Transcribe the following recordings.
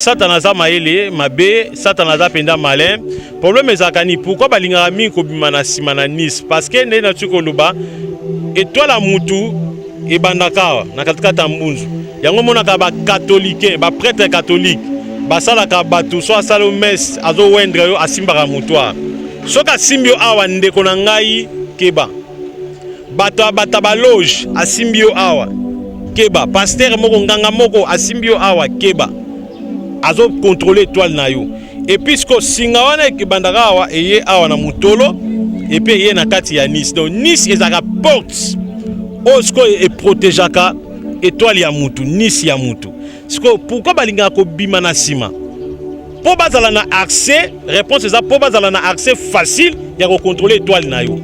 Satana aza mayele mabe, Satana aza mpenza malin. Problème ezalaka nini? Pourquoi balingaka mingi kobima na nsima na Nice? Parce que ndenge nati koloba, etoile ya mutu ebandaka awa na katikati ya mbunzu. Yango omonaka ba catholicain, ba prêtre catholique basalaka bato so asali yo messe azowendre yo asimbaka motu awa. Soki asimbi yo awa ndeko na ngai keba. Bato ya bata ba loge asimbi yo awa keba. Pasteur moko nganga moko asimbi yo awa keba. Azo contrôler étoile na yo. Et puis siko singa wana ekebandaka awa eye awa na mutolo et puis eye na kati ya Nice. Donc Nice ezalaka porte oyo sikoyo eprotegeaka étoile ya mutu, Nice ya mutu. Sikoyo pourquoi balingaka kobima na nsima? Mpo bazala na accès, réponse eza mpo bazala na accès facile ya kocontrôle étoile na yo.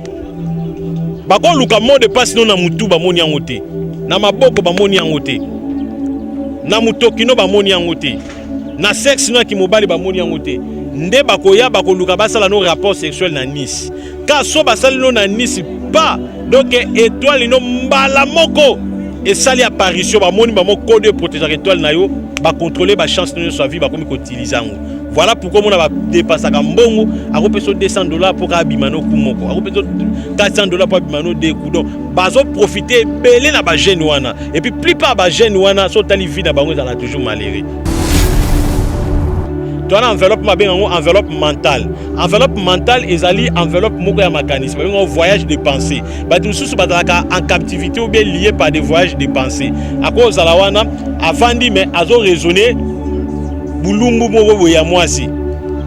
Bakoluka mot de passe no na mutu bamoni yango te, na maboko bamoni yango te, na mutoki no bamoni yango te, na sexe no ya kimobali bamoni yango te. Nde bakoya bakoluka basala no rapport sexuel na Nice. Ka so basali no na Nice pa donc étoile no mbala moko esali apparition, bamoni bamo code eprotegeaka étoile na yo, bacontrôle ba chance nyonso ya vie, bakomi koutilize yango. Voilà pourquoi mona badepasaka mbongo, akopesa $200 mpo kaka abima no ku moko, akopesa $400 mpo abima no deux coups. Donc bazoprofite ebele na bajeune wana, et puis plupart bajeune wana so otali vie na bango ezala toujours malheureux. Toza na enveloppe babenga yango enveloppe mentale. Enveloppe mentale ezali enveloppe moko ya makanisi, babenga yango voyage de pensée. Bato mosusu bazalaka en captivité ou bien lié par des voyages de pensée. Akozala wana avandi mais azo raisonner bulumbu moko boye ya mwasi,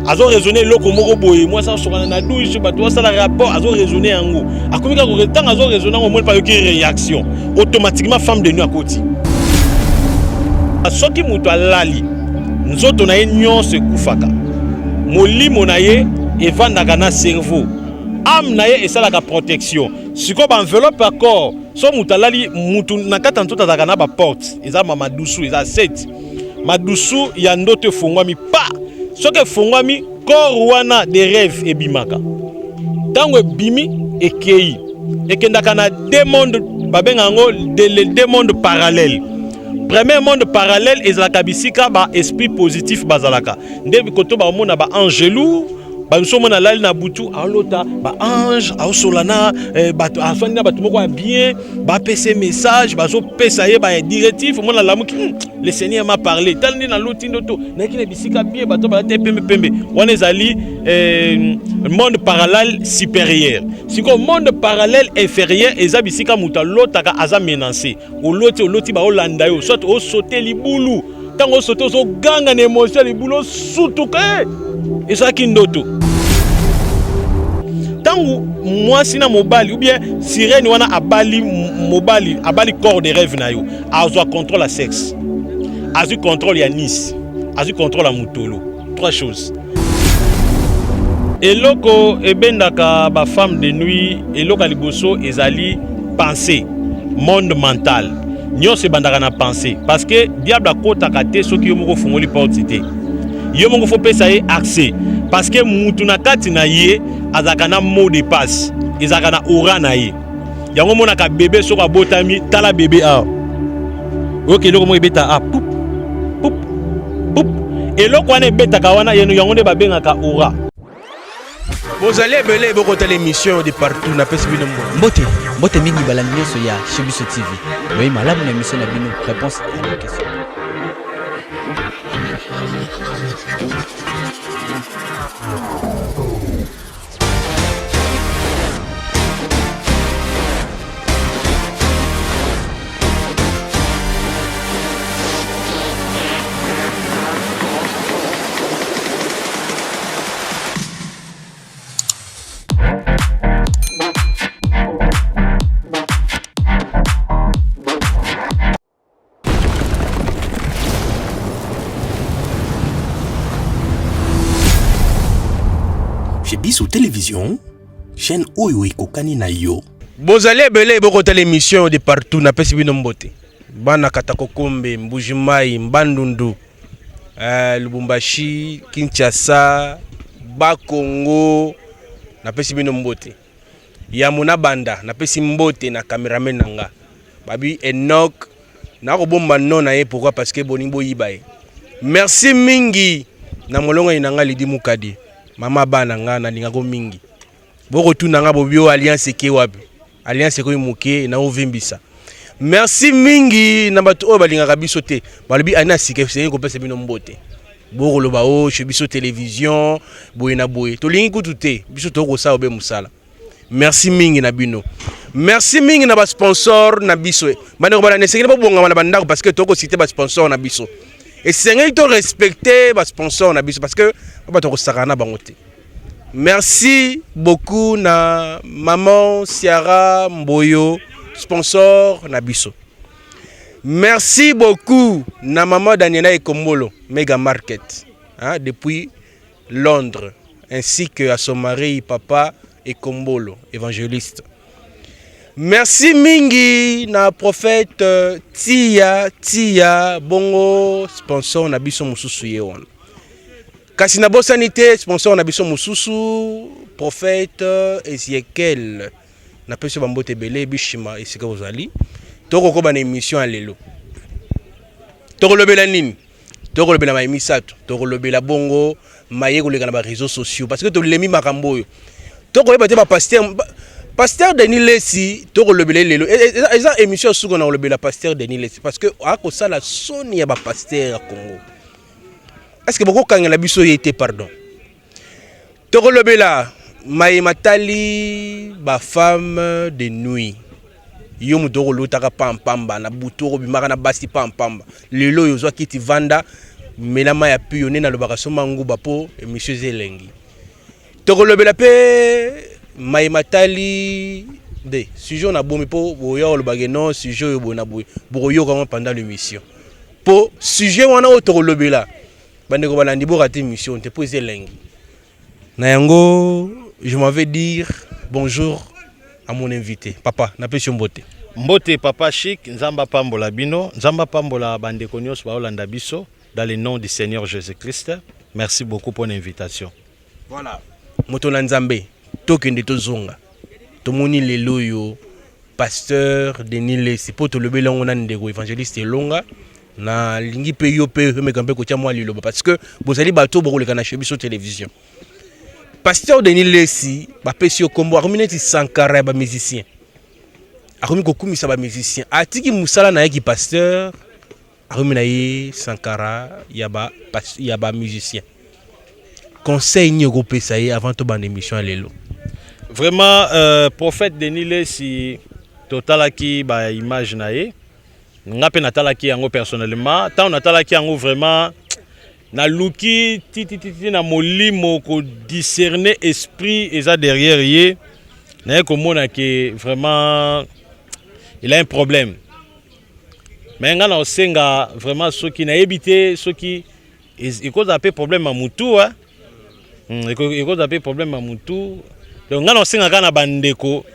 azo raisonner eloko moko boye, mwasi asokana na douche, bato basala rapport, azo raisonner yango, akomi kaka ntango azo raisonner yango, omoni mpe ayoki réaction, automatiquement femme de nuit akoti. Soki moto alali, nzoto na ye nyonso ekufaka, molimo na ye evandaka na cerveau, âme na ye esalaka protection. Sikoyo baenveloppe ya corps, so moto alali, mutu na kati ya nzoto azalaka na baporte, eza madusu, eza 7 madusu ya ndoto efongwami pa. Soki efongwami, corps wana de rêve ebimaka. Ntango ebimi, ekei ekendaka na deux mondes, babenga yango les deux mondes parallèles. Premier monde parallèle ezalaka bisika ba esprit positif bazalaka, nde koto baomona ba angelu. Bamosusu omona alali na butu, aolota ba ange, aosola na bato, afandi na bato moko ya bien, bapesa ye message, bazopesa ye ba directive. Omona alamuki, le Seigneur m'a parlé, tala nde naloti ndoto nayaki na bisika bien, bato balata pembe pembe. Wana ezali monde parallèle supérieur. Sikoyo monde parallèle inférieur eza bisika moto alotaka aza menacé. Oloti, oloti baolanda yo, soit osote libulu, ntango osote ozoganga na émotion ya libulu, osutuka, ezalaki ndoto. Ntango mwasi na mobali ou bien sirène wana abali mobali, abali corps de rêve na yo, azwa contrôle ya sexe, azwi contrôle ya nice, azwi contrôle ya mutolo. Trois choses. Eloko ebendaka ba femme de nuit, eloko ya liboso ezali pensée, monde mental. Nyonso ebandaka na pensée, parce que diable akotaka te soki yo moko ofungoli porte te. Yo moko fo pesa ye accès, parce que mutu na kati na ye azalaka na mot de passe, ezalaka na aura na ye. Yango omonaka bebe soki abotami, tala bebe awa, oyoka eloko moko ebeta a pup pup pup, eloko wana ebetaka wana, yango nde babengaka aura. Bozali ebele bokotala émission de partout, napesi bino mbote. Mbote, mbote mingi balandi nyonso ya Chez Biso TV. Boye malamu na émission na bino réponse à nos questions. Chez Biso Télévision, chaîne oyo ekokani na yo. Bozali ebele bokotala émission de partout, napesi bino mbote. Bana Katakokombe, Mbujimayi, Mbandundu, Lubumbashi, Kinshasa, Bakongo, napesi bino mbote. Yambo na banda, napesi mbote na cameraman na nga. Babi Enoch, nakobomba nom na ye pourquoi? Parce que boningi boyiba ye. Merci mingi na molongani na nga Lidi Mukadi, mama bana nga nalingako mingi. Bokotuna nga bobi oyo alliance eke wapi? Alliance ekomi moke na ovimbisa. Merci mingi na bato oyo balingaka biso te. Balobi année ya sika esengeli kopesa bino mbote. Bokoloba o oh, chez biso television boye na boye. Tolingi kutu te, biso tokosala obe mosala. Merci mingi na bino. Merci mingi na ba sponsor na biso. Bandeko balanda esengeli bobongama na bandako parce que toko citer ba sponsor na biso. Esengeli to respecter ba sponsor na biso parce que bato kosakana na bango te. Merci beaucoup na maman Ciara Mboyo sponsor na biso. Merci beaucoup na maman Daniela Ekombolo Mega Market hein, depuis Londres ainsi que à son mari papa Ekombolo évangéliste. Merci mingi na prophète euh, Tia Tia bongo sponsor na biso mosusu ye wana. Kasi nabosani te sponsor na biso mosusu prophète euh, Ezekiel. Napesi yo bambote ebele bishima esika ozali. Tokokoba na émission ya lelo. Tokolobela nini? Tokolobela maye misato. Tokolobela bongo maye koleka na ba réseaux sociaux parce que tolemi makambo oyo. Tokoyeba te ba pasteur Pasteur Denis Lessi tokolobela ye lelo. E, e, eza, eza émission ya suka na kolobela pasteur Denis Lessi parce que akosala soni ya ba pasteur ya Congo. Est-ce que bokokangela biso ye te pardon? Tokolobela maye matali ba femme de nuit. Yo moto okolotaka pampamba na butu okobimaka na basi pampamba. Lelo oyo ozwa kiti vanda mela mai ya pio nde nalobaka soma nguba mpo emission eza elengi. Tokolobela mpe maye matali nde sujet na bomi mpo boya olobake non sujet oyo boye na boye bokoyoka yango pendant l'émission mpo sujet wana oyo tokolobela Bandeko balandi bo rater mission te po eza elengi. Na yango je m'en vais dire bonjour à mon invité. Papa, napesi yo mbote. Mbote papa Chic, Nzambe apambola bino, Nzambe apambola bandeko nyonso baolanda biso dans le nom du Seigneur Jésus-Christ. Merci beaucoup pour l'invitation. Voilà. Moto na Nzambe, tokende tozonga. Tomoni lelo oyo pasteur Denis Lessi po tolobeli yango na ndeko évangéliste Elonga nalingi mpe yo mpe omeka mpe kotia mwa liloba parce que bozali bato bokoleka na chez biso télévision. Pasteur Denis Lessi bapesi yo kombo akomi neti Sankara ya ba musicien, akomi kokumisa ba musicien, atiki mosala na ye ki pasteur, akomi na ye Sankara ya ba musicien. Conseil nini okopesa ye avant tobanda émission ya lelo? Vraiment prophète Denis Lessi totalaki ba image na ye, nga mpe natalaki yango personnellement. Ntango natalaki yango vraiment naluki titititi na molimo kodiscerne esprit eza derrière ye, naye komona ke vraiment il a un problème. Mais nga na osenga vraiment soki nayebi te soki ekozala mpe problème ya mutu, ekozala mpe problème ya mutu. Donc nga na osenga kaka na bandeko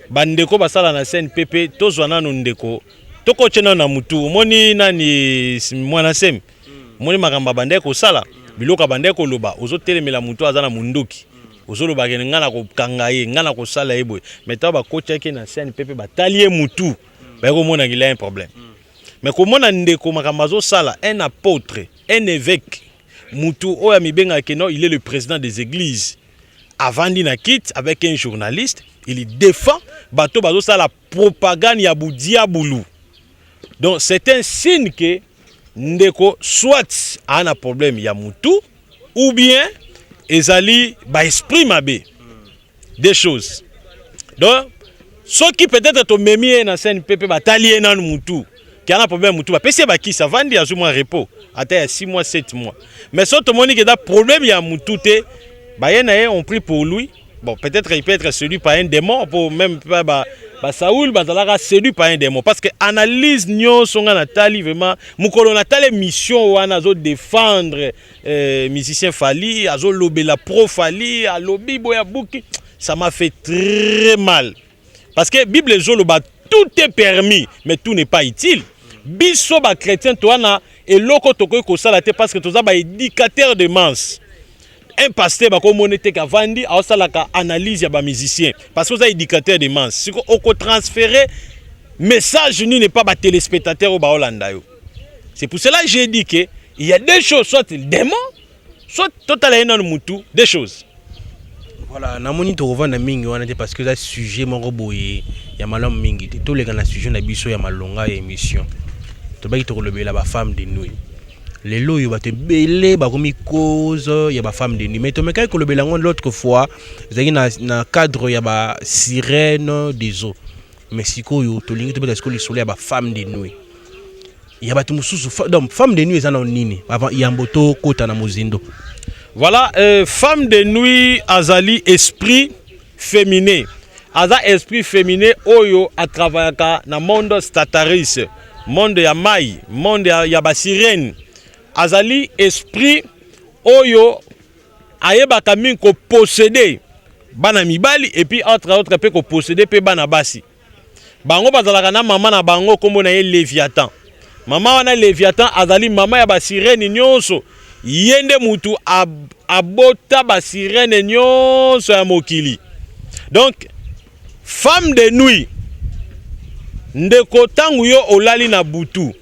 bandeko basala na CNPP, tozwa nano ndeko tokotie nano na mutu. Omoni nani mwana semi, omoni makambo abandaki kosala, biloko abandaki koloba, ozotelemela mutu aza na munduki, ozoloba kene ngai na kokanga ye, ngai na kosala ye boye. Mais ntango bakotiaki na CNPP, batali ye mutu, baye komona qu'il a un problème. Mais komona ndeko makambo azosala, un apôtre, un évêque, mutu oyo amibengaka non, il est le président des églises, avandi na kit avec un journaliste, il défend bato bazosala propagande ya budiabulu. Donc c'est un signe que ndeko soit a un problème ya mutu ou bien ezali ba esprit mabe, des choses. Donc soki peut-être tomemi ye na CNPP, batali ye nanu mutu ki ana problème mutu, bapesi ye bakisi, avandi, azwi mwa repos ata ya 6 mois, 7 mois. Mais soki tomoni ke eza problème ya mutu te, baye na ye, on prie pour lui. Bon, peut-être il peut être séduit par un démon, pour même pas ba Saoul bazalaka séduit par un démon, parce que analyse nyonso nga natali vraiment mokolo natali mission wana, azo défendre musicien Fally, azolobela pro Fally, alobi boya buki, ça m'a fait très mal, parce que Bible ezoloba tout est permis mais tout n'est pas utile. Biso bachrétien toa na eloko tokoki kosala te parce que toza baéducateur de masse. Un pasteur bakomona te kavandi aosalaka analyse ya bamusicien parce que oza éducateur de masse. Siko okotransférer message nini pa batéléspectateur oyo baolanda yo? C'est pour cela que j'ai dit que Il y a deux choses, soit démon, soit totala ye nanu mutu, deux choses. Voilà, namoni tokovanda mingi wana te parce que eza sujet moko boye ya malamu mingi te. Toleka na sujet na biso ya malonga ya émission. Tobaki tokolobela bafemme de nuit. Lelo oyo bato ebele bakomi cause ya bafemme de nuit, mais tomekaki kolobela yango l'autre fois, ezalaki na cadre ya basirène des eaux. Mais sikoyo tolingi tobeta sikoyo lisolo ya bafemme de nuit ya bato mosusu. Donc femme de nuit eza na nini avant yambo tokota na mozindo? Voilà, femme de nuit azali esprit féminin, aza esprit féminin oyo atravaillaka na monde stataris, monde ya mai, monde ya basirène. Azali esprit oyo ayebaka mingi koposséder bana mibali et puis entre autres mpe koposséder mpe bana basi. Bango bazalaka na mama na bango, nkombo na ye Léviathan. Mama wana Léviathan azali mama ya basirène nyonso. Ye nde mutu abota basirène nyonso ya mokili. Donc femme de nuit, ndeko, ntango yo olali na butu,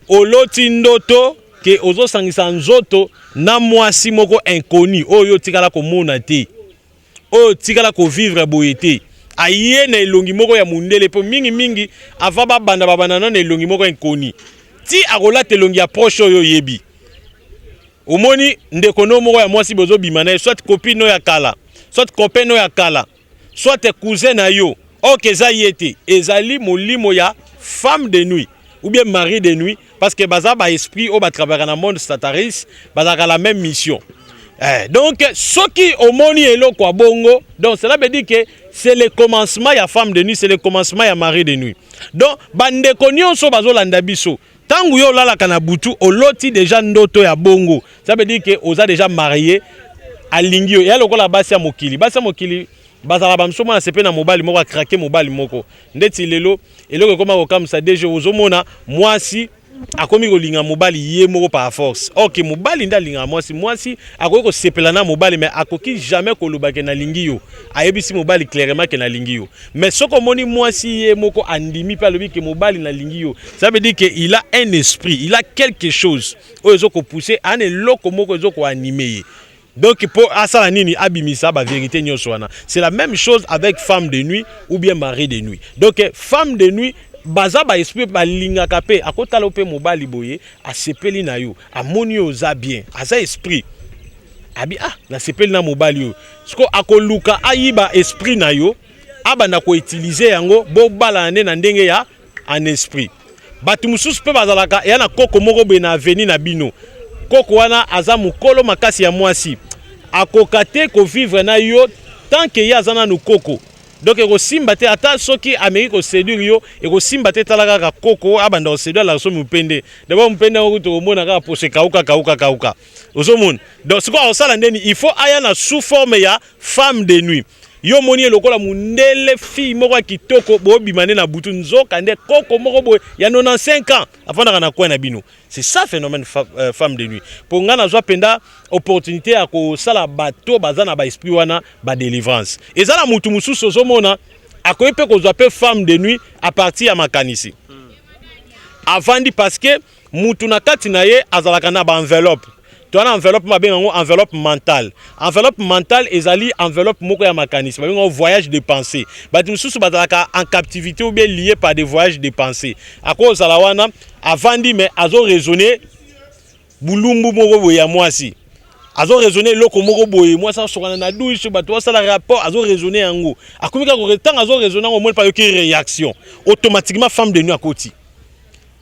oloti ndoto ke ozosangisa nzoto na mwasi moko inconnu oyo otikala komona te, oyo otikala kovivre boye te, aye na elongi moko ya mondele, mpo mingimingi avant babanda, babanda nano na elongi moko inconnu ti akolata elongi ya proche oyo oyebi. Omoni ndeko no moko ya mwasi, bozobima na ye, soit copine oyo ya kala, soit copain oyo ya kala, soit cousin na yo. Ok, eza ye te, ezali molimo ya femme de nuit ou bien mari de nuit, parce que baza baesprit oyo batravaillaka na monde stataris, bazalaka la même mission. Donc soki omoni eloko ya bongo, donc cela veut dire que c'est le commencement ya femme de nuit, c'est le commencement ya mari de nuit. Donc bandeko nyonso bazolanda biso, ntango yo olalaka na butu, oloti déjà ndoto ya bongo, ça veut dire que oza déjà marié, alingi yo. Eya lokola basi ya mokili. Basi ya mokili bazala bamosusu mwana sepe na mobali moko, acraquer mobali moko. Ndeti lelo eloko ekoma kokamwisa, DG, ozomona mwasi akomi kolinga mobali ye moko par force. Ok, mobali nde alingaka mwasi. Mwasi akoki kosepela na mobali, mais akoki jamais koloba ke nalingi yo. Ayebisi mobali clairement ke nalingi yo. Mais soki omoni mwasi ye moko andimi mpe alobi ke mobali nalingi yo, ça veut dire que il a un esprit, il a quelque chose oyo ezokopousser ana, eloko moko ezokoanimer ye. Donc mpo asala nini? Abimisa bavérité nyonso wana. C'est la même chose avec femme de nuit ou bien mari de nuit. Donc femme de nuit baza baesprit, balingaka mpe akotala mpe mobali boye, asepeli na yo, amoni yo oza bien, aza esprit abi: "Ah, nasepeli na mobali oyo." Siko akoluka ayiba esprit na yo, abanda koutiliser yango, bobalana nde na ndenge ya en esprit. Bato mosusu mpe bazalaka eya na koko moko boye na avenue na bino. Koko wana aza mokolo makasi ya mwasi, akoka te kovivre na yo tant ke ye aza nanu koko. Donc ekosimba te. Ata soki ameki koséduire yo, ekosimba te. Tala kaka koko abanda koséduire, alaka so mopende. D'abord mopende yango kutu komona kaka poso ekauka, kauka, kauka, ozomona. Donc sikoyo akosala ndeni? Il faut aya na sous forme ya femme de nuit. Yo omoni ye lokola mundele, fille moko ya kitoko, bobima nde na butu, nzoka nde koko moko boye ya 95 ans afandaka na coin na bino. C'est ça phénomène femme de nuit. Mpo ngai nazwa mpenza opportunité ya kosala bato baza na baesprit wana badélivrance. Eza na mutu mosusu ozomona akoki mpe kozwa mpe femme de nuit à partir ya makanisi avandi, parce que mutu na kati na ye azalaka na baenveloppe. To wana enveloppe babenga yango enveloppe mentale. Enveloppe mentale ezali enveloppe moko ya makanisi, babenga yango voyage de pensée. Bato mosusu bazalaka en captivité ou bien lié par des voyages de pensée. Akozala wana avandi, mais azoraisonner bulumbu moko boye ya mwasi, azoraisonner eloko moko boye, mwasi asokana na douche, bato basala rapport, azoraisonner yango. Akomi kaka ntango azoraisonner yango, omoni mpe ayoki réaction, automatiquement femme de nuit akoti.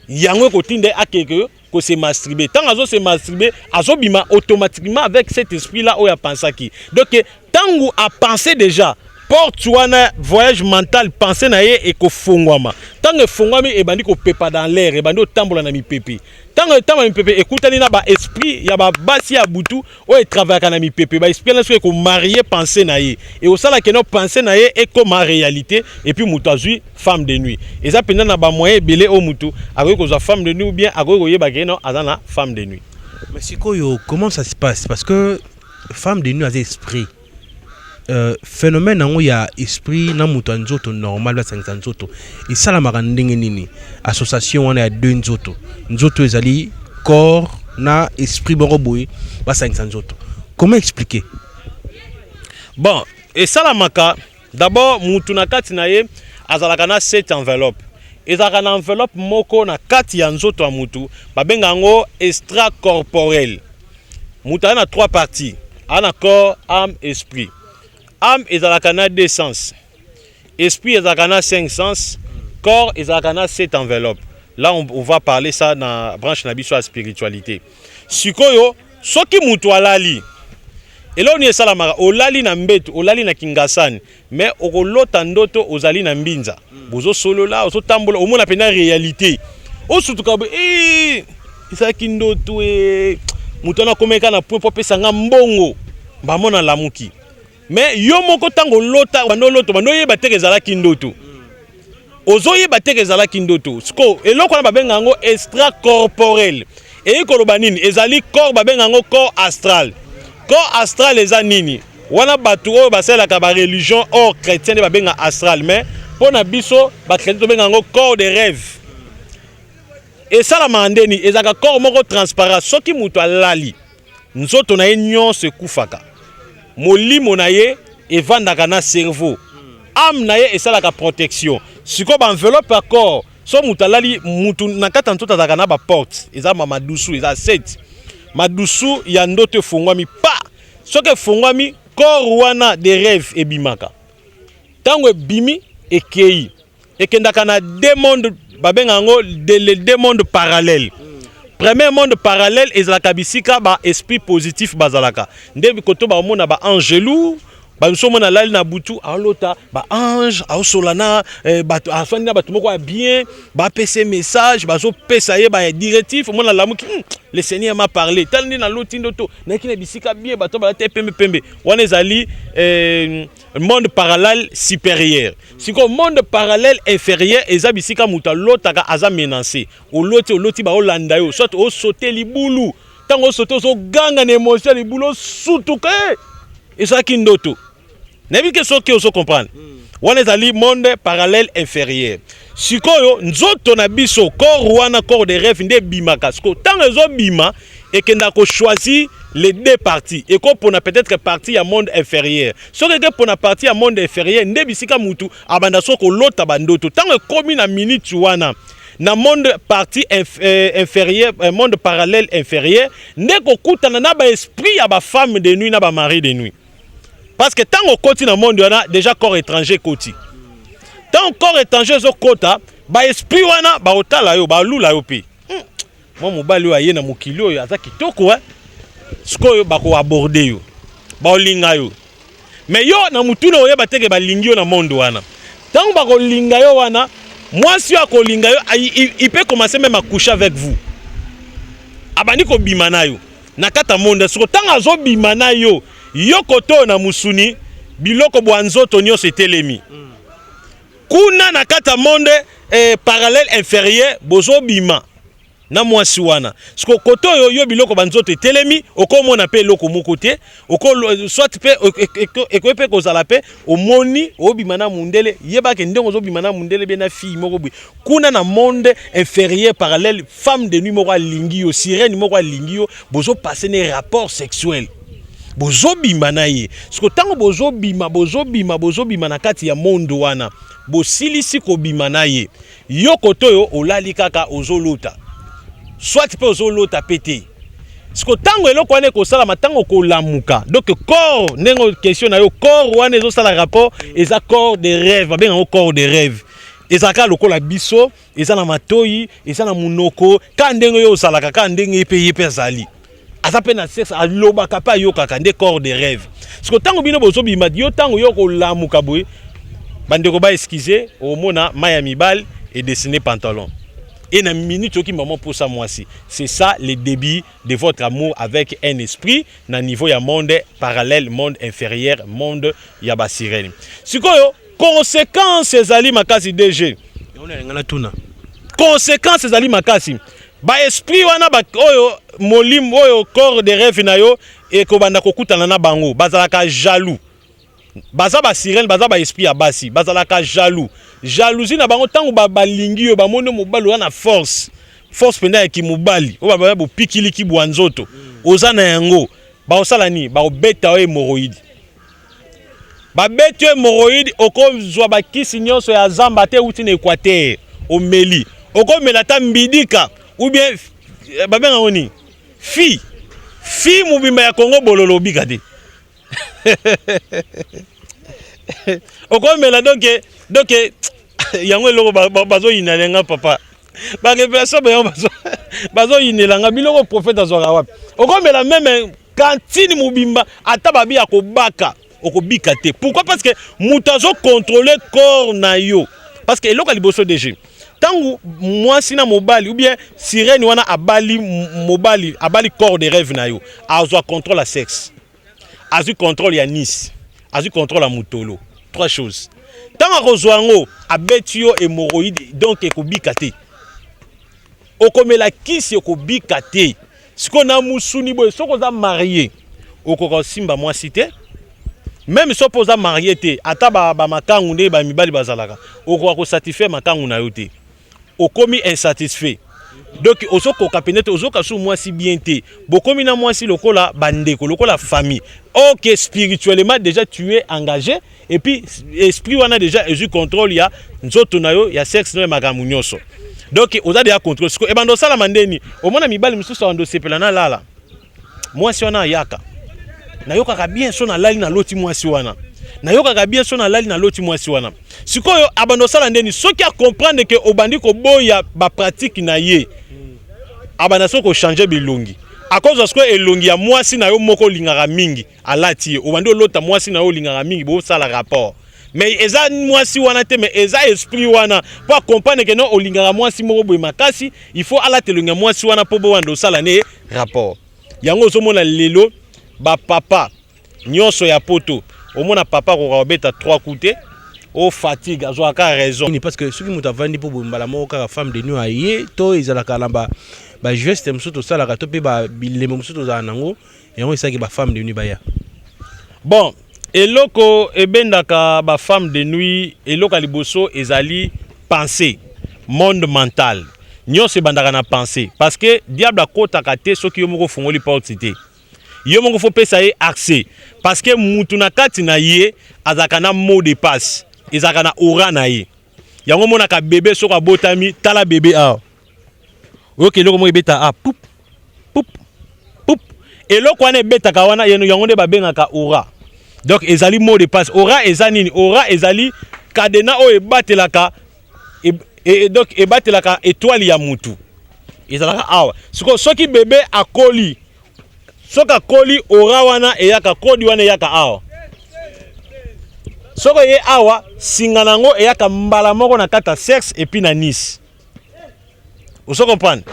Yango ekotinda akeke kose masturber. Ntango azose masturber, azobima automatiquement avec cet esprit là oyo apensaki. Donc ntango apense déjà, porte wana voyage mental, pensée na ye ekofungwama. Ntango efungwami, ebandi kopepa dans l'air, ebandi otambola na mipepe. Ntango etambola na mipepe, ekutani na baesprit ya babasi ya butu oyo etravaillaka na mipepe. Baesprit wana soki ekomarie pensée na ye, ekosala keno pensée na ye ekoma réalité, et puis moto azwi femme de nuit. Eza mpenza na bamoyen ebele oyo motu akoki kozwa femme de nuit ou bien akoki koyeba keno aza na femme de nuit. Mais sikoyo, comment ça se passe? Parce que femme de nuit aza esprit, phénomène yango ya esprit na moto ya nzoto normal basangisa nzoto esalamaka ndenge nini? Association wana ya deux nzoto, nzoto ezali corps. Na esprit moko boye basangisa nzoto. Comment expliquer? Bon, esalamaka d'abord, mutu na kati na ye azalaka na sept enveloppe. Ezalaka na enveloppe moko na kati ya nzoto ya mutu, babenga yango extracorporel. Mutu aza na trois parties: aza na corps, âme, esprit. Âme ezalaka na deux sens, esprit ezalaka na cinq sens, corps ezalaka na sept enveloppe. Là, on va parler ça na branche na biso ya spiritualité. Sikoyo, soki mutu alali, eloko nini esalamaka? Olali na mbeto, olali na kingasani, mais okolota ndoto ozali na mbinza, bozosolola, ozotambola, omona mpenza réalité, osutuka boye: "Eh, ezalaki ndoto e, moto wana akomeka na point mpo apesa nga mbongo." Bamona lamuki, mais yo moko, ntango olota, bando olota, bando oyeba teke ezalaki ndoto, ozoyeba teke ezalaki ndoto. Siko eloko wana babenga yango extracorporel. Eyi koloba nini? Ezali corps, babenga yango corps astral. Corps astral eza nini wana? Bato oyo basalelaka bareligion hors chrétien nde babenga astral, mais mpo na biso bachrétien tobenga yango corps de rêve. Esalamaka ndeni? Ezalaka corps moko transparent. Soki moto alali, nzoto na ye nyonso ekufaka, molimo na ye evandaka na cerveau, âme na ye esalaka protection. Sikoyo baenveloppe ya corps, so moto alali, mutu na kati ya nzoto azalaka na baporte, eza madusu, eza 7 madusu ya ndoto. Efungwami pa, soki efungwami, corps wana de rêve ebimaka. Ntango ebimi, ekei, ekendaka na deux mondes, babenga yango les deux mondes parallèles. Premier monde parallèle ezalaka bisika baesprit positif bazalaka, nde koto baomona baangelu. Bamosusu omona alali na butu, aolota baange, aosola na bato, afandi na bato moko ya bien, bapesa ye message, bazopesa ye badirective. Omona alamuki: Le Seigneur m'a parlé, tala nde naloti ndoto, nayaki na bisika bien, bato balata ye pembe pembe." Wana ezali monde parallèle supérieur. Sikoyo monde parallèle inférieur eza bisika moto alotaka aza menacé. Oloti, oloti baolanda yo, soit osote libulu. Ntango osote, ozoganga na émotion ya libulu, osutuka, ezalaki ndoto. Nayebi ke soki ozo comprendre, wana ezali monde parallèle inférieur. Sikoyo nzoto na biso, corps wana, corps de rêve, nde ebimaka. Sikoyo ntango ezobima, ekendaka kochoisir les deux parties. Ekopona peut-être partie ya monde inférieur. Soki ekepona partie ya monde inférieur, nde bisika mutu abanda so kolota bandoto. Ntango ekomi na minute wana na monde partie inférieure, monde parallèle inférieur, nde kokutana na baesprit ya bafemme de nuit na bamari de nuit. Parce que ntango okoti na monde wana, déjà corps étranger ekoti. Ntango corps étranger ezokota, baesprit wana baotala yo, balula yo mpe: Mwa mobali oyo aye na mokili oyo aza kitoko, eh?" Sikoyo bakoaborder yo, baolinga yo, mais yo na mutuna oyeba teke balingi yo na monde wana. Ntango bakolinga yo wana, mwasi oyo akolinga yo, il peut commencer même à coucher avec vous, abandi kobima na yo na kati ya monde. Siko ntango azobima na yo, yo koto oyo na musuni, biloko bwa nzoto nyonso etelemi. Kuna na kati ya monde parallèle inférieur, bozobima na mwasi wana. Siko kote oyo yo, biloko banzoto etelemi, okomona mpe eloko moko te. Soit mpe ekoki mpe kozala mpe omoni obima na mundele. Yebake ndenge ozobima na mundele be na fille moko boye kuna na monde inférieur parallèle, femme de nuit moko alingi yo, sirène moko alingi yo, bozopasser ne rapport sexuel, bozobima na ye. Siko ntango bozobima, bozobima, bozobima na kati ya monde wana, bosilisi kobima na ye, yo kote oyo olali kaka, ozolota, soit mpe ozolota mpe te. Siko ntango eloko wana ekosalama, ntango kolamuka, donc corps, ndenge question na yo, corps wana ezosala rapport, eza corps de rêve, babenga yango corps de rêve. Ezalaka lokola biso, eza na matoi, eza na monoko, kaka ndenge oyo ozalaka, kaka ndenge ye mpe, ye mpe azali, aza mpe na sexe, alobaka mpe ayokaka, nde corps de rêve. Siko ntango bino bozobima, yo ntango yo kolamuka boye, bandeko baexcuser, omona mai ya mibali edessiner pantalon et na minute oki maman posa mwasi. C'est ça le début de votre amour avec un esprit na niveau ya monde parallèle, monde inférieur, monde ya basirene. Sikoyo conséquence ezali makasi, DG. Yango nalinga natuna. Conséquence ezali makasi. Baesprit wana oyo molimo oyo corps de rêve na yo ekobanda kokutana na bango, bazalaka jaloux. Baza basirene, baza baesprit ya basi, bazalaka jaloux. Jalousie na bango, ntango balingi yo, bamoni mobali oza na force, Force mpenza ya kimobali oyo babaya bopikiliki bwa nzoto oza na yango, bakosala nini? Bakobeta yo hémorroïde. Babeti yo hémorroïde, okozwa bakisi nyonso ya zamba ata euti na Équateur, omeli, okomela ata mbidika ou bien babenga yango nini, fi mobimba ya Kongo bololo, obika te. Okomela donc yango eloko bazoyinela nga papa, barévélation bayango bazoyinela nga biloko. Prophète azwaka wapi? Okomela même kantine mobimba, ata babi ya kobaka, okobika te. Pourquoi? Parce que moto azocontrôle corps na yo. Parce que eloko ya liboso, DG, ntango mwasi na mobali ou bien sirène wana abali mobali, abali corps de rêve na yo, azwa contrôle ya sexe, azwi contrôle ya anus, azwi contrôle ya motolo, trois choses. Ntango akozwa yango, abeti yo hémorroïde, donc ekobika te. Okomela kisi, ekobika te. Sikoyo na musuni boye, soki oza marié, okoka kosimba mwasi te. Même soki mpo oza marié te, ata bamakangu nde bamibali bazalaka, okoka kosatisfaire makangu na yo te. Okomi insatisfait, donc ozokoka pene te, ozoka su mwasi bien te. Bokomi na mwasi lokola bandeko, lokola famille. Ok, spirituellement déjà tu es engagé et puis esprit wana déjà ezwi contrôle ya nzoto na yo, ya sexe na yo, ya makambo nyonso. Donc oza déjà contrôle. Sikoyo ebanda osalama ndeni? Omona mibali mosusu abanda osepela na lala mwasi wana, ayaka: "Nayokaka bien so nalali, naloti mwasi wana. Nayokaka bien so nalali, naloti mwasi wana." Sikoyo abanda osala ndeni? Soki acomprendre ke obandi koboya bapratique na ye, abanda soki kochange bilongi. Akozwa sikoyo elongi ya mwasi na yo moko olingaka mingi, alati ye, obandi olota mwasi na yo olingaka mingi, bosala rapport. Mais eza mwasi wana te, mais eza esprit wana, mpo acomprendre ke no, olingaka mwasi moko boye makasi, il faut alata elongi ya mwasi wana mpo bowanda osala ne rapport. Yango ozomona lelo bapapa nyonso ya Poto, omona papa akoka kobeta 3 coups te, o fatigue, azwaka raison. Nini? Parce que soki moto avandi mpo boye, mbala moko kaka femme de nuit aye, to ezalaka na bageste mosusu tosalaka, to mpe bilembo mosusu tozala nango, yango esalaki bafemme de nuit baya? Bon, eloko ebendaka bafemme de nuit, eloko ya liboso ezali pensée, monde mental. Nyonso ebandaka na pensée, parce que diable akɔtaka te soki yo moko ofungoli porte te. Yo moko faut pesa ye accès, parce que mutu na kati na ye azalaka na mot de passe, ezalaka na aura na ye. Yango omonaka bebe soki abotami, tala bebe awa, oyoka eloko moko ebeta a pup pup pup. Eloko wana ebetaka wana, yango nde babengaka aura. Donc ezali mot de passe. Aura eza nini? Aura ezali cadenas oyo ebatelaka donc ebatelaka étoile ya mutu, ezalaka awa. Sikoyo soki bebe akoli, soki akoli, aura wana eyaka, code wana eyaka awa. Soki eye awa, singa na yango eyaka mbala moko na kati ya sexe et puis na anus. Ozo comprendre?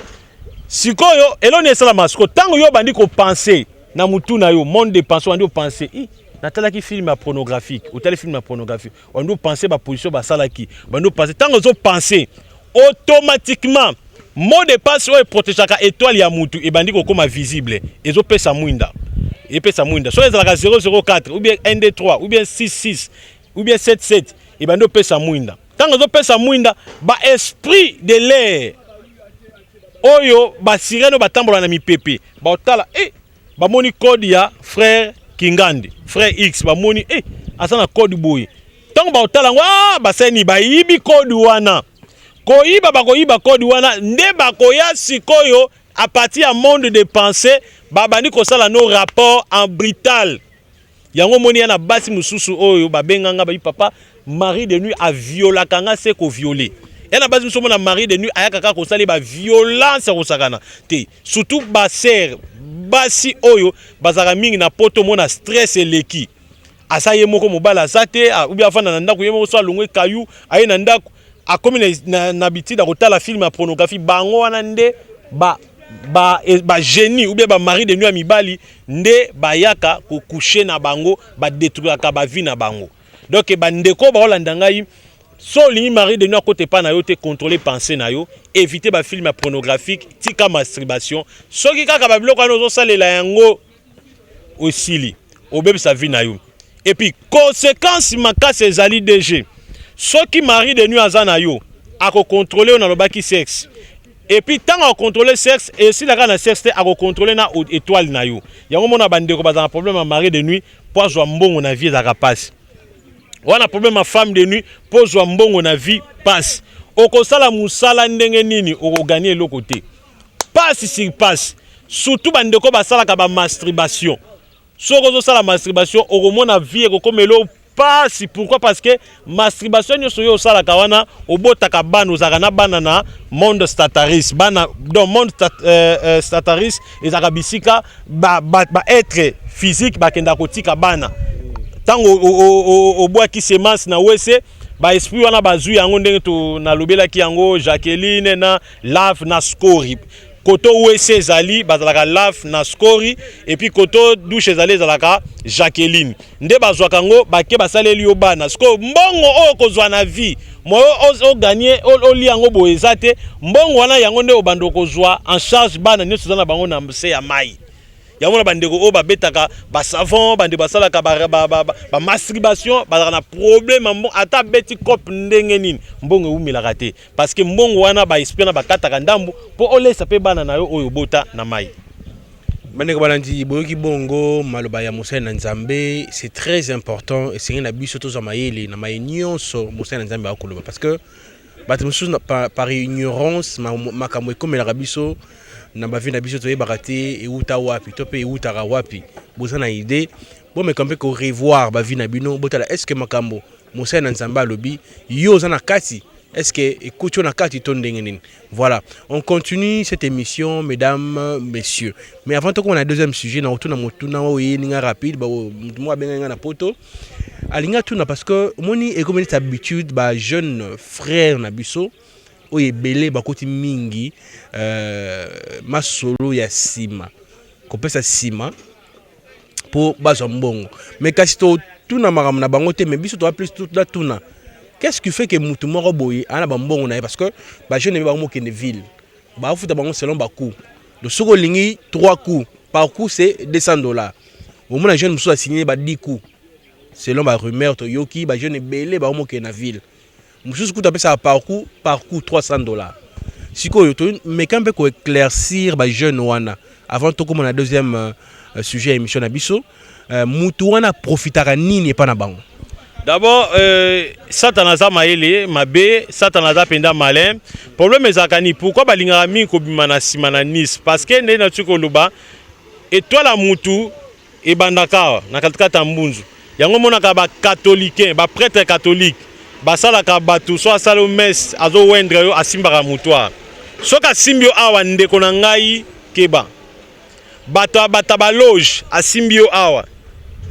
Sikoyo eloni esalama sikoyo, ntango yo obandi kopenser na mutu na yo, monde de pensée, obandi openser: "I, natalaki film ya pornographique." Otali film ya pornographique, obandi openser baposition basalaki, obandi openser. Ntango ozopenser, automatiquement mot de passe oyo eprotégeaka étoile ya mutu ebandi kokóma visible, ezopesa mwinda, epesa mwinda. Soki ezalaka 004 ou bien 1 2 3 ou bien 6 6 ou bien 7 7, ebandi opesa mwinda. Ntango ezopesa mwinda, baesprit de l'air oyo, basirène oyo batambola na mipepe, baotala bamoni code ya frère Kingandi, frère X, bamoni aza na code boye. Ntango baotala yango, basani bayibi code wana. Koyiba, bakoyiba code wana nde bakoya sikoyo à partir ya monde de pensée, babandi kosala no rapport en brutal. Yango omoni ya na basi mosusu oyo babenganga bayi: "Papa, mari de nuit aviolaka nga se kovioler." Ya na basi mosusu, omona mari de nuit ayaka kaka kosala baviolence ya kosakana te, surtout basere basi oyo bazalaka mingi na Poto. Omona stress eleki, aza ye moko, mobali aza te, ou bien afanda na ndako ye moko, so alongwe kayu, aye na ndako, akomi na habitude ya kotala film ya pornographie. Bango wana nde bagénie ba ou bien bamari de nuit ya mibali nde bayaka kocoucher na bango, badétruiraka bavie na bango. Donc bandeko baolanda ngai, so olingi mari de nuit akota epai na yo te, contrôler pensée na yo, éviter bafilm ya pornographique, tika masturbation. Soki kaka babiloko wana ozosalela yango, osili obebisa vie na yo. Et puis conséquence makasi ezali, DG, soki mari de nuit aza na yo, akocontrôle oyo nalobaki, sexe. Et puis ntango akocontrôle sexe, esilaka na sexe te, akocontrôle na étoile na yo. Yango mona bandeko bazala na problème ya mari de nuit, mpo azwa mbongo na vie ezalaka mpasi wana. Problème ya femme de nuit, mpo ozwa mbongo na vie pasi. Okosala mosala ndenge nini, okogagner eloko te, pasi sur pasi. Surtout bandeko basalaka bamasturbation. Soki ozosala masturbation, okomona vie ekokomela pasi. Pourquoi? Parce que masturbation nyonso oyo osalaka wana, obotaka bana, ozalaka na bana na monde stataris. Bana, donc monde stataris ezalaka bisika ba être physique bakendaka kotika bana. Ntango obwaki semence na wese, baesprit wana bazwi yango. Ndenge nalobelaki yango, Jacqueline na lave na scori, koto wese ezali, bazalaka lave na scori, et puis koto douche ezali, ezalaka Jacqueline. Nde bazwaka yango, bake basaleli yo bana. Sikoyo mbongo oyo kozwa na vie moyo ogagner, olia yango boye eza te. Mbongo wana, yango nde obanda kozwa en charge bana nyonso eza na bango na se ya mai. Yango na bandeko oyo babetaka basavon, bandeko basalaka bamasturbation, bazalaka na problème ya mbongo. Ata abeti cope ndenge nini, mbongo ewumelaka te, parce que mbongo wana, baesprit wana bakataka ndambu mpo olesa mpe bana na yo oyo obota na mai. Bandeko balandi, boyoki bongo maloba ya mosali na Nzambe. C'est très important, esengeli na biso tozwa mayele na maye nyonso mosali na Nzambe akoloba, parce que bato mosusu par ignorance, makambo ekomelaka biso na bavie na biso, toyebaka te euta wapi to mpe eutaka wapi. Boza na idée, bomeka mpe korevoir bavie na bino, botala est ce que makambo mosali na Nzambe alobi, yo oza na kati, est ce que ekuti yo na kati to ndenge nini. Voilà, on continue cette émission, mesdames, messieurs. Mais avant tokoma na deuxième sujet, na kotuna motuna oyo eyeninga rapide. Motu moko abengai nga na poto, alingi atuna, parce que omoni ekomi neti habitude, bajeune frère na biso oyo ebele bakoti mingi masolo ya nsima, kopesa nsima mpo bazwa mbongo. Mais kasi totuna makambo na bango te, mais biso toa plus totuna: qu'est-ce qui fait que mutu moko boye aa na bambongo na ye? Parce que bajeune ebe bango mokende ville, bafuta bango selon bacoup. Donc soki olingi 3 coups, par coup c'est 200 $. Omona jeune mosusu asigné ba 10 coups. Selon barumeur toyoki, bajeune ebele bango mokende na ville, mosusu kutu apesaka par coup 300 $. Sikoyo tomeka mpe koéclaircir bajeune wana avant tokóma na deuxième sujet ya émission na biso. Mutu wana aprofitaka nini epa na bango? D'abord, Satana aza mayele mabe, Satana aza mpenza malin. Problème ezalaka nini? Pourquoi balingaka mingi kobima na nsima na nice? Parce que ndenge nati koloba, étoile ya mutu ebandaka awa na katikati ya mbunzu. Yango omonaka bacatholicain, baprêtre catholique basalaka bato so asali messe, azowoindre yo, asimbaka motu awa. Soki asimbi yo awa, ndeko na ngai, keba. Bato bato baloge, asimbi yo awa,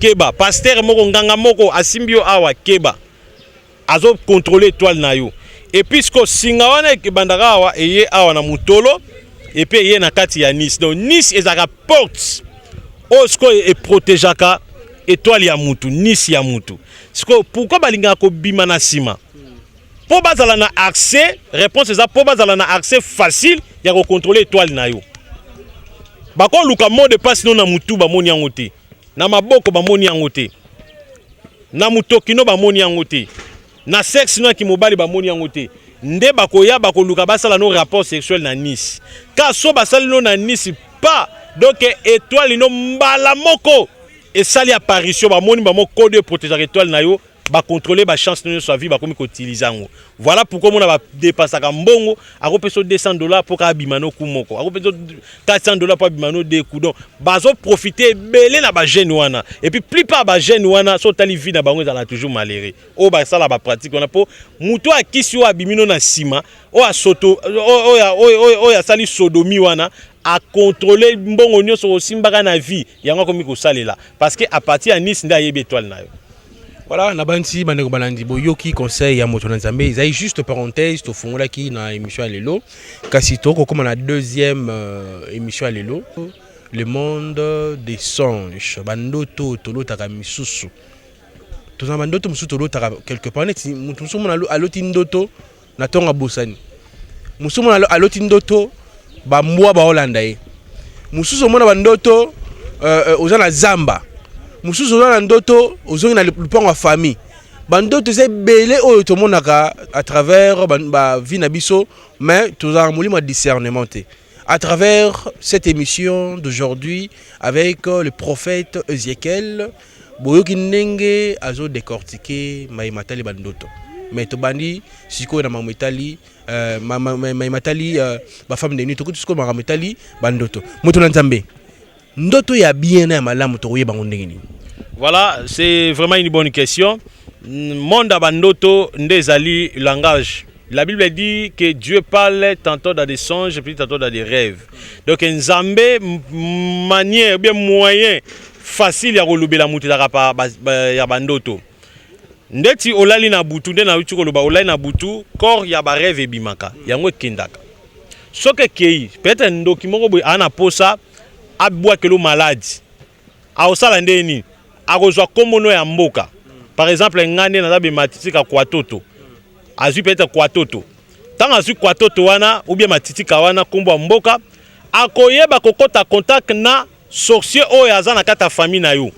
keba. Pasteur moko, nganga moko asimbi yo awa, keba, azocontrôle étoile na yo. Et puisque singa wana ebandaka awa, eye awa na motolo, et puis eye na kati ya anus. Donc anus ezalaka porte oyo sikoyo eprotégeaka étoile ya mutu, anus ya mutu. Sikoyo pourquoi balingaka kobima na nsima? Mpo bazala na accès. Réponse eza mpo bazala na accès facile ya kocontrôle étoile na yo. Bakoluka mot de passe no na mutu, bamoni yango te. Na maboko, bamoni yango te. Na motoki no, bamoni yango te. Na sexe no ya kimobali, bamoni yango te. Nde bakoya, bakoluka basala no rapport sexuel na anus. Ka so basali no na anus pa, donc étoile no mbala moko esali apparition. Bamoni bamo code eprotégeaka étoile na yo, bacontrôle bachance nyonso ya vie, bakomi koutiliser yango. Voilà pourquoi omona badépensaka mbongo. Akopesa 200 $ mpo kaka abima no coup moko, akopesa 400 $ mpo abima no deux coups. Donc bazoprofite ebele na bajeune wana. Et puis plupart bajeune wana, so otali vie na bango, ezala toujours malheureux. Oyo basala bapratique wana, mpo motu akisi oyo abimi no na nsima, oyo asoto, oyo asali sodomie wana, acontrôle mbongo nyonso osimbaka na vie, yango akomi kosalela, parce que à partir ya anus nde ayebi étoile na yo. Voilà, na banti bandeko balandi, boyoki conseil ya moto na Nzambe. Ezali juste parenthèse tofungolaki na émission ya lelo. Kasi tokokóma na deuxième émission ya lelo, le monde des songes, bandoto tolotaka misusu. Tozala bandoto mosusu tolotaka quelque part, neti moto mosusu mona aloti ndoto na ntongo, abosani. Mosusu mona aloti ndoto bambwa baolanda ye. Mosusu omona bandoto oza na zamba. Mosusu oza na ndoto ozongi na lupango ya famille. Bandoto eza ebele oyo tomonaka à travers ba vie na biso, mais tozalaka molimo ya discernement te. À travers cette émission d'aujourd'hui avec le prophète Ezekiel, boyoki ndenge azo décortiquer maye matali bandoto. Mais tobandi sikoyo na makambo etali maye matali ba femme de nuit, tokuti sikoyo makambo etali bandoto. Moto na Nzambe, ndoto ya bien na ya malamu tokoyeba yango ndenge nini? Voilà, c'est vraiment une bonne question. Monde ya bandoto nde ezali langage. La Bible dit que Dieu parle tantôt dans des songes, puis tantôt dans des rêves. Donc Nzambe, manière, bien moyen facile ya kolobela moto ezalaka pa ya bandoto. Ndeti olali na butu, nde nauti koloba, olali na butu, corps ya barêve ebimaka, yango ekendaka. Soki ekei, peut-être ndoki moko boye aa na posa abwakelo maladi, akosala nde nini? Akozwa kombono ya mboka. Par exemple, nga nde naza bematitika kwatoto, azwi peut-être kwatoto. Ntango azwi kwatoto wana ou bien matitika wana, nkombo ya mboka, akoyeba kokɔta contact na sorcier oyo aza na kati ya famille na yo,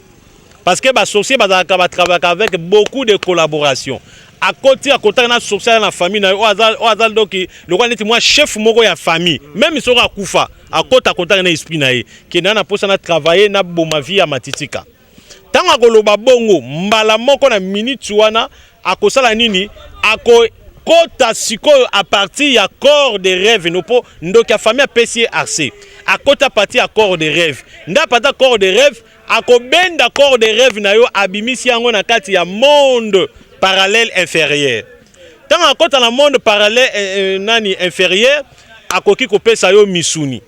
parce que basorcier bazalaka, batravaillaka avec beaucoup de collaboration. Akoti akotaka na sorcier aza na famille na yo, oyo aza donc lokola neti mwa chef moko ya famille, même soki akufa, akota contact na esprit na ye, kende na mposa na travailler na boma vie ya matitika. Ntango akoloba bongo, mbala moko na minute wana akosala nini? Akokota sikoyo à partir ya corps de rêve no, mpo ndoki ya famille apesi ye accès. Akota à partir ya corps de rêve nde, à partir ya corps de rêve, akobenda corps de rêve na yo, abimisi yango na kati ya monde parallèle inférieur. Ntango akota na monde parallèle nani inférieur, akoki kopesa yo misuni.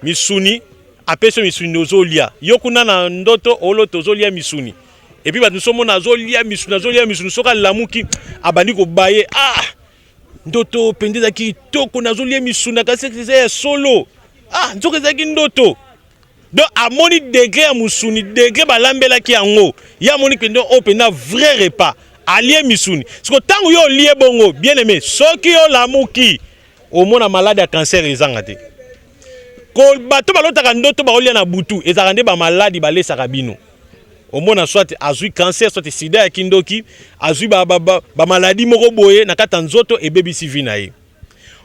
Misuni, apesi yo misuni, ozolia yo kuna na ndoto, olota ozolia misuni. Et puis bato mosusu omona azolia misuni, azolia misuni, soki alamuki abandi kobaye: "Ah, ndoto mpenza ezalaki kitoko, nazolia misuni, kasi eza ya solo. Ah, nzoka ezalaki ndoto." Donc amoni degré ya musuni, degré balambelaki yango, ye amoni mpenza oyo mpenza vrai repas, alie misuni. Siko ntango yo olie bongo, bien aimé, soki olamuki, omona malade ya cancer ezanga te. Ko bato balotaka ndoto baolia na butu, ezalaka nde bamaladi balesaka bino. Omona soit azwi cancer, soit sida ya kindoki, azwi bamaladi ba, ba, ba moko boye na kati ya nzoto, ebebisi vie na ye.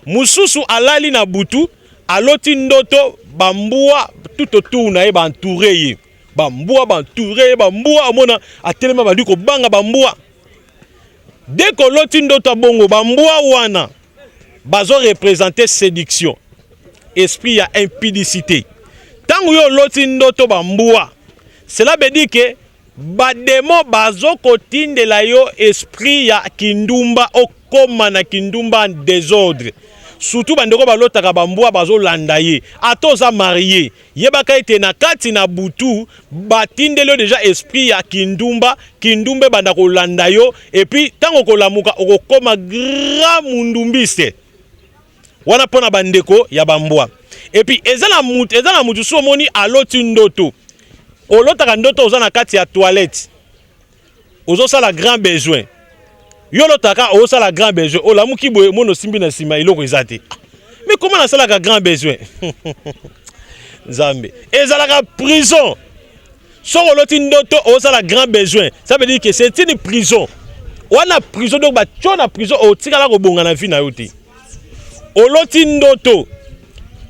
Mosusu alali na butu, aloti ndoto bambwa tout autour na ye, baentoure ye, bambwa baentoure ye, bambwa. Omona atelema, bandi kobanga bambwa. Dès koloti ndoto ya bongo, bambwa wana bazoreprésente séduction, esprit ya impudicité. Ntango yo oloti ndoto bambwa, cela veut dire que bademo bazokotindela yo esprit ya kindumba, okóma na kindumba en désordre. Surtout bandeko balotaka bambwa bazolanda ye, ata oza marié, yebaka ete na kati na butu batindeli yo déjà esprit ya kindumba. Kindumba ebanda kolanda yo, et puis ntango okolamuka, okokóma grand mundumbiste. Wana mpo na bandeko ya bambwa. Et puis eza na mutu so omoni aloti ndoto, olotaka ndoto oza na kati ya toilette, ozosala grand besoin. Yo olotaka ozosala grand besoin, olamuki boye, omoni osimbi na nsima, eloko eza te. Mais comment nasalaka grand besoin? Nzambe, ezalaka prison. Soki oloti ndoto ozosala grand besoin, ça veut dire que c'est une prison wana, prison. Donc batio na prison, otikala kobonga na vie na yo te. Oloti ndoto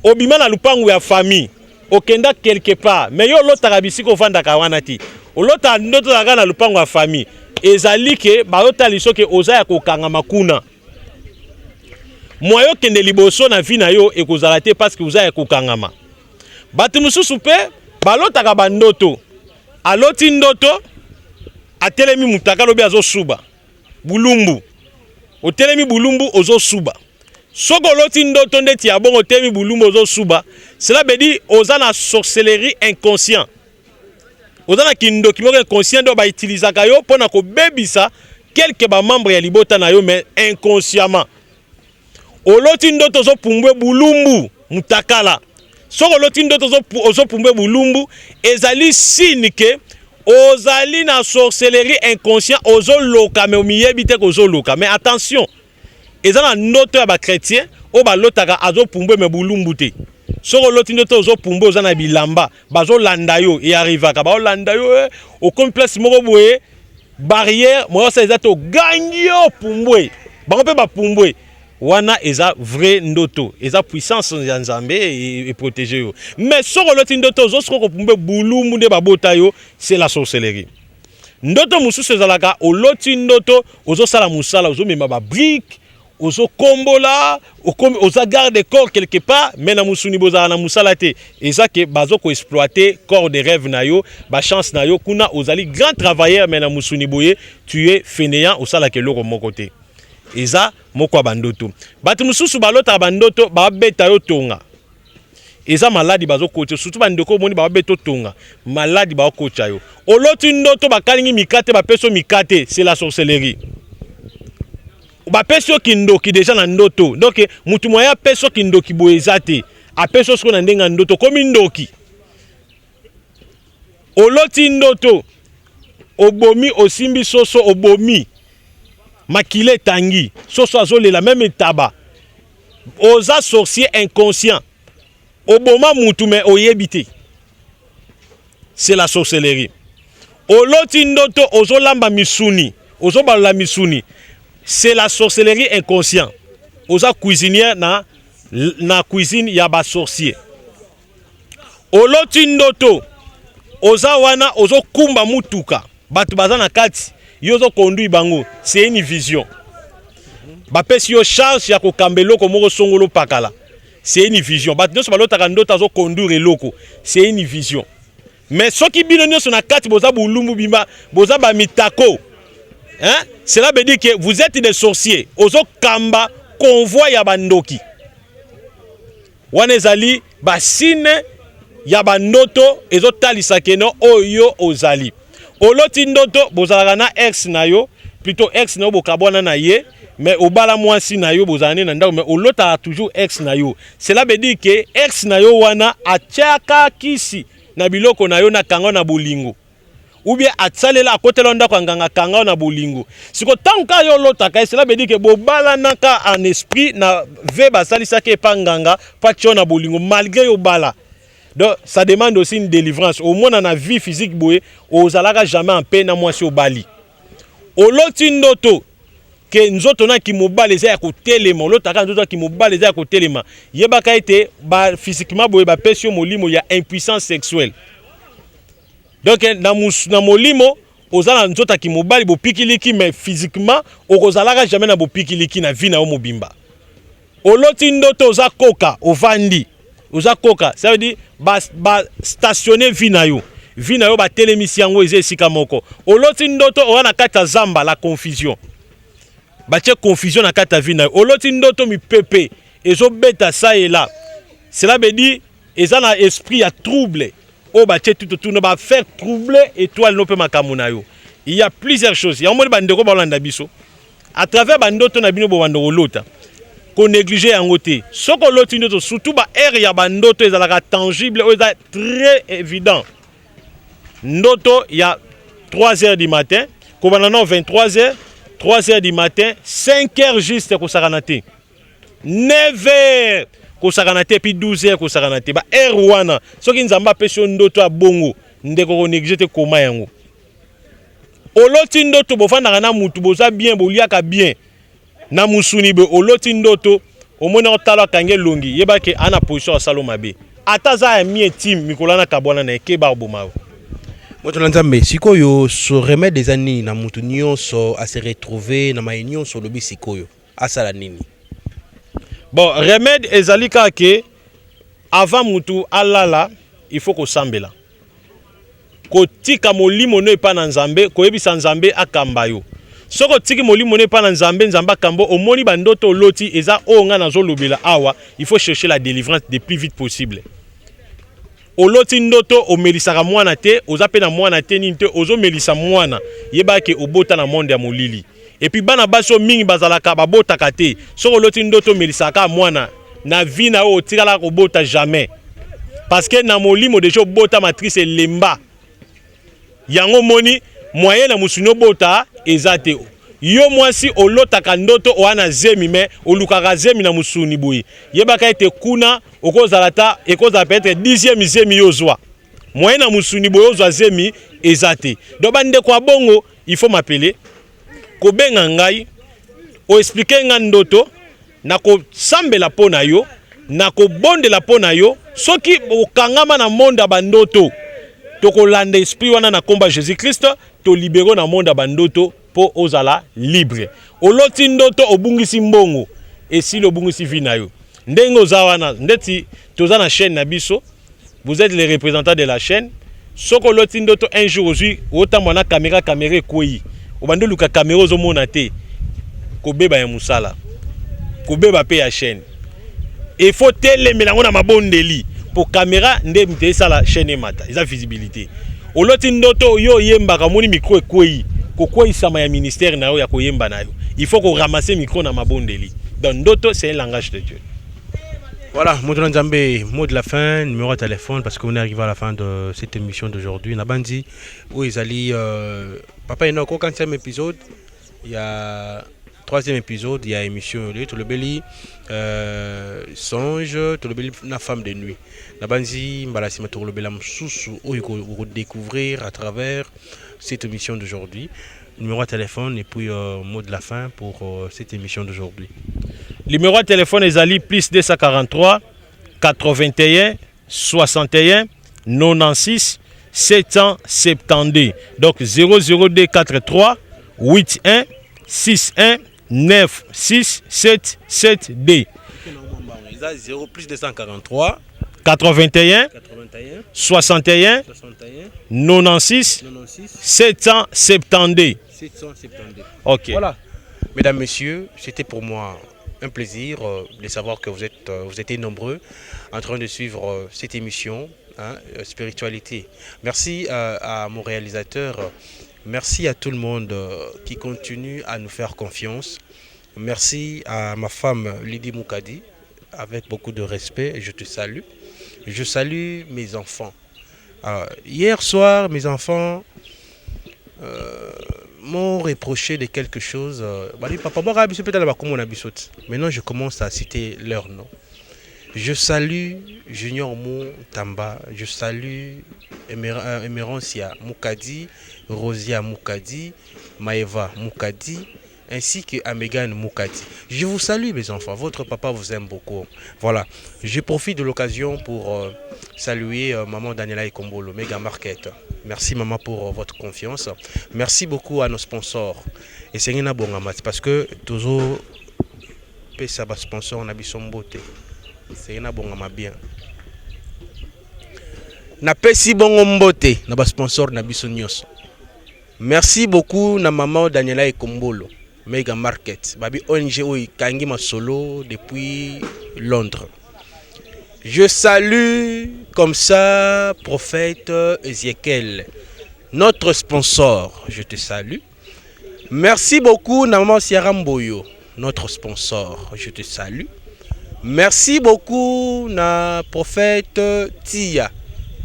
obima na lupangu ya famille, okenda quelque part, mais yo olotaka bisika ovandaka wana te, olotaka ndoto ozalaka na lupango ya famille, ezali ke bazotala soki oza ya kokangama kuna. Moyo okende liboso na vie na yo ekozala te, parce que oza ya kokangama. Bato mosusu mpe balotaka bandoto, aloti ndoto atelemi mutaka, alobi azosuba bulumbu. Otelemi bulumbu, ozosuba. Soki oloti ndoto ndeti ya bongo, otelemi bulumbu, ozosuba, cela veut dire oza na sorcellerie inconscient, oza na kindoki moko inconscient. Nde bautilisaka yo mpo na kobebisa quelque bamembre ya libota na yo, mais inconsciemment. Oloti ndoto ozopumbwe bulumbu mutakala, soki oloti ndoto ozopumbwe bulumbu, ezali signe ke ozali na sorcellerie inconscient, ozoloka mais omiyebi te kozoloka. Mais attention, eza na ndoto ya bachrétien oyo balotaka azopumbwe mais bulumbu te. Soki oloti ndoto ozopumbwe, oza na bilamba, bazolanda yo, earrivaka baolanda yo, okomi place moko boye. Barrière moyen osala eza te, ogangi yo pumbwe, bango mpe bapumbwe. Wana eza vrai ndoto, eza puissance ya Nzambe eprotege yo. Mais soki oloti ndoto ozosoka kopumbwe bulumbu nde babota yo, c'est la sorcellerie. Ndoto mosusu ezalaka oloti ndoto ozosala mosala, ozomema babrique, ozokombola, oza garde corps quelque part, mais na mosuni bozala na mosala te. Eza ke bazo koexploite corps de rêve na yo, bachance na yo. Kuna ozali grand travailleur, mais na mosuni boye tu es fainéant, osalaka eloko moko te. Eza moko ya bandoto. Bato mosusu balotaka bandoto babeta yo tonga, eza maladi bazokotya. Surtout bandeko, omoni babeta tonga, maladi bakotya yo. Oloti ndoto bakalingi mikate, bapesi yo mikate, c'est la sorcellerie. Bapesi yo kindoki déjà na ndoto. Donc mutu moye apesi yo kindoki boye eza te, apesi yo sikoyo na ndenge ya ndoto, komi ndoki. Oloti ndoto obomi, osimbi soso, obomi, makila etangi, soso azolela, même etaba, oza sorcier inconscient. Oboma mutu mais oyebi te, c'est la sorcellerie. Oloti ndoto ozolamba misuni, ozobalola misuni, c'est la sorcellerie inconscient. Oza cuisinier na cuisine ya basorcier. Oloti ndoto oza wana ozokumba mutuka, bato baza na kati, yo ozoconduire bango, c'est une vision. Bapesi yo charge ya kokamba eloko moko songolo pakala, c'est une vision. Bato nyonso balotaka ndoto azoconduire eloko, c'est une vision. Mais soki bino nyonso na kati boza bolumbu bima, boza bamitako, hein? Cela veut dire que vous êtes des sorciers. Ozokamba convoi ya bandoki. Wana ezali basigne ya bandoto ezotalisa keno oyo ozali. Oloti ndoto bozalaka na ex na yo, plutôt ex na yo bokabwana na ye, mais obala mwasi na yo, bozala nde na ndako, mais olotaka toujours ex na yo. Cela veut dire que ex na yo wana atiaka kisi na biloko na yo, na kanga na bolingo, ou bien asalela, akotela ndako ya nganga, kanga na bolingo. Siko ntango kaka yo olotaka ye, cela veut dire que bobalanaka en esprit na ve, basalisaki epa nganga mpo atia na bolingo malgré yo bala. Donc ça demande aussi une délivrance. Omona na vie physique boye ozalaka jamais en paix na mwasi obali. Oloti ndoto ke nzoto na kimobali eza ya kotelema, olotaka nzoto ya kimobali eza ya kotelema, yebaka ete ba physiquement boye bapesi yo molimo ya impuissance sexuelle. Donc na molimo oza na nzoto ya kimobali bopikiliki, mais physiquement okozalaka jamais na bopikiliki na vie na yo mobimba. Oloti ndoto oza koka, ovandi, oza koka, ça veut dire bastationne ba vie na yo, vie na yo batelemisi yango, eza esika moko. Oloti ndoto oza na kati ya zamba, la confusion, batie confusion na kati ya vie na yo. Oloti ndoto mipepe ezobeta ça et là, cela veut dire eza na esprit ya trouble oyo batie tout autour na bafaire troubler étoile no mpe makambo na yo. Il y a plusieurs choses. Yango moni, bandeko balanda biso à travers bandoto na bino, bobanda kolota, konéglige yango te. Soki oloti ndoto, surtout baheure ya bandoto ezalaka tangible, oyo eza très évident, ndoto ya 3 heures du matin kobanda na 23 heures, 3 heures du matin, 5 heures juste kosakana te, 9 heures kosakana te, puis 12 heures kosakana te. Baheure wana, soki Nzambe apesi yo ndoto ya bongo, ndeko, konéglige te, koma yango. Oloti ndoto bofandaka na mutu, boza bien, boliaka bien na musuni boye, oloti ndoto omoni otala akangi elongi, yebake ana position asala mabe, ata aza ya mi intime. Mikolo wana kabwana na ekeba, oboma yo. Moto na Nzambe, sikoyo so remède eza nini na motu nyonso ase retrouve na maye nyonso olobi? Sikoyo asala nini? Bon, remède ezali kaka ke avant mutu alala, il faut kosambela, kotika molimo no epai na Nzambe, koyebisa Nzambe akamba yo. Soki otiki molimo no epai na Nzambe, Nzambe akamba. Omoni bandoto oloti eza oyo ngai nazolobela awa, il faut chercher la délivrance le plus vite possible. Oloti ndoto omelisaka mwana te, oza mpe na mwana te, nini te, ozomelisa mwana, yeba ke obota na monde ya molili. Et puis bana basi oyo mingi bazalaka babotaka te, soki oloti ndoto omelisaka mwana, na vie na oyo otikalaka kobota jamais, parce que na molimo déjà obota, matrice elemba yango. Omoni moyen na mosuni obota eza te. Yo mwasi olotaka ndoto oya na zemi, mais olukaka zemi na mosuni boye, yebaka ete kuna okozala ta, ekozala peut-être 10e zemi yo ozwa. Moyen na mosuni boye ozwa zemi eza te. Donc bandeko ya bongo, Il faut m'appeler, kobenga ngai, oexpliquer nga ndoto, nakosambela mpo na yo, nakobondela mpo na yo. Soki okangama na monde ya bandoto, tokolanda esprit wana na komba Jésus Christ, tolibérer na monde ya bandoto mpo ozala libre. Oloti ndoto obungisi mbongo, esili, obungisi vie na yo. Ndenge oza wana, ndeti toza na chaîne na biso, vous êtes les représentants de la chaîne. Soki oloti ndoto un jour ozwi otambola na caméra, caméra ekwei, obandi oluka caméra, ozomona te, kobeba ya mosala, kobeba mpe ya chaîne. Il faut telemela yango na mabondeli, po caméra nde moto esala chaîne emata, eza visibilité. Oloti ndoto yo oyembaka, omoni micro ekwei, kokweyisama ya ministère na yo ya koyemba na yo, il faut koramasser micro na mabondeli. Donc ndoto, c'est un langage de Dieu. Voilà, moto na Nzambe, mot de la fin, numéro de téléphone, parce qu'on est arrivé à la fin de cette émission d'aujourd'hui. Nabandi, où ils Papa Enoch, au 15e épisode, il y a troisième épisode, il y a émission, tolobeli songe, tolobeli na femme de nuit. Nabandi, mbala sima tolobela mususu, où il faut découvrir à travers cette émission d'aujourd'hui. Numéro de téléphone et puis mot de la fin pour cette émission d'aujourd'hui. Numéro de téléphone ezali plus 243 81 61 96 772. Donc 00243 81 61 9 6 7 7 D. 0 plus 243 81 81 61 61 96 96 772. 772. Ok. Voilà. Mesdames, Messieurs, c'était pour moi un plaisir de savoir que vous êtes nombreux en train de suivre cette émission, hein, spiritualité. Merci à mon réalisateur. Merci à tout le monde qui continue à nous faire confiance. Merci à ma femme Lydie Moukadi. Avec beaucoup de respect, je te salue. Je salue mes enfants. Alors, hier soir, mes enfants m'ont reproché de quelque chose. Bah, papa, moi, maintenant, je commence à citer leur nom. Je salue Junior Mou Tamba, je salue Emeroncia Moukadi, Rosia Moukadi, Maeva Moukadi, ainsi que Amegan Moukadi. Je vous salue mes enfants, votre papa vous aime beaucoup. Voilà, je profite de l'occasion pour saluer maman Daniela Ekombolo, Mega Market. Merci maman pour votre confiance. Merci beaucoup à nos sponsors. Et c'est un bon parce que toujours pesa ba sponsor na biso mbote. C'est un bon bien. Napesi bongo mbote na ba sponsor na biso nyonso. Merci beaucoup na maman Daniela Ekombolo, Mega Market, babi ONG oyo kangi masolo depuis Londres. Je salue comme ça prophète Ezekiel, notre sponsor, je te salue. Merci beaucoup na maman Sierra Mboyo, notre sponsor, je te salue. Merci beaucoup na prophète Tia,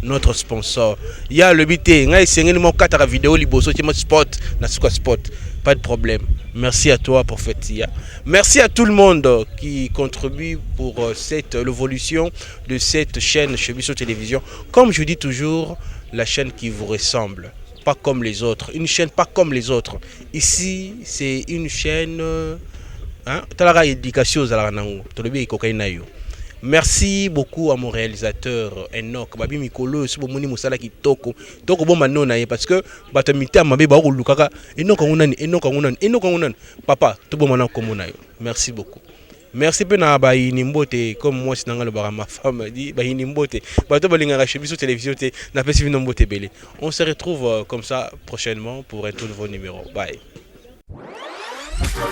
notre sponsor. Ya le bité, ngai sengeli mo kataka vidéo liboso ti mo spot na suka spot. Pas de problème. Merci à toi prophète Tia. Merci à tout le monde qui contribue pour cette l'évolution de cette chaîne Chez Biso Télévision. Comme je dis toujours, la chaîne qui vous ressemble, pas comme les autres. Une chaîne pas comme les autres. Ici, c'est une chaîne, hein, talaka éducation ozalaka nango, tolobi ekokai na yo. Merci beaucoup à mon réalisateur Enoch. Babi mikolo si bomoni mosala kitoko. Toko boma no na ye parce que bato mitema mabe ba kolukaka Enoch ngo nani, Enoch ngo nani, Enoch ngo nani. Papa, to boma na komona na yo. Merci beaucoup. Merci pe na bayini mbote, comme moi sinanga lobaka, ma femme dit bayini mbote. Bato balingaka Chez Biso Télévision te, na pesi bino mbote belé. On se retrouve comme ça prochainement pour un tout nouveau numéro. Bye.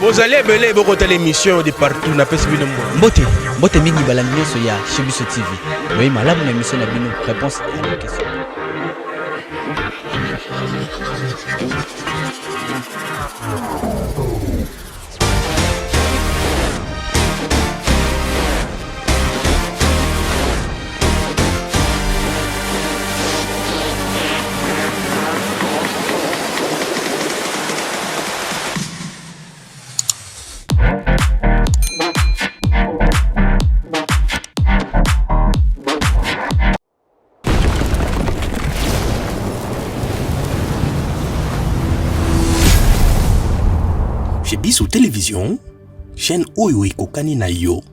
Bozali ebele bokota l'émission de partout, napesi bino mbote. Mbote, mbote mingi balandi nyonso ya Chez Biso TV. Boye malamu na émission na bino Réponse à nos questions. Chez Biso Télévision, chaîne oyo ekokani na yo.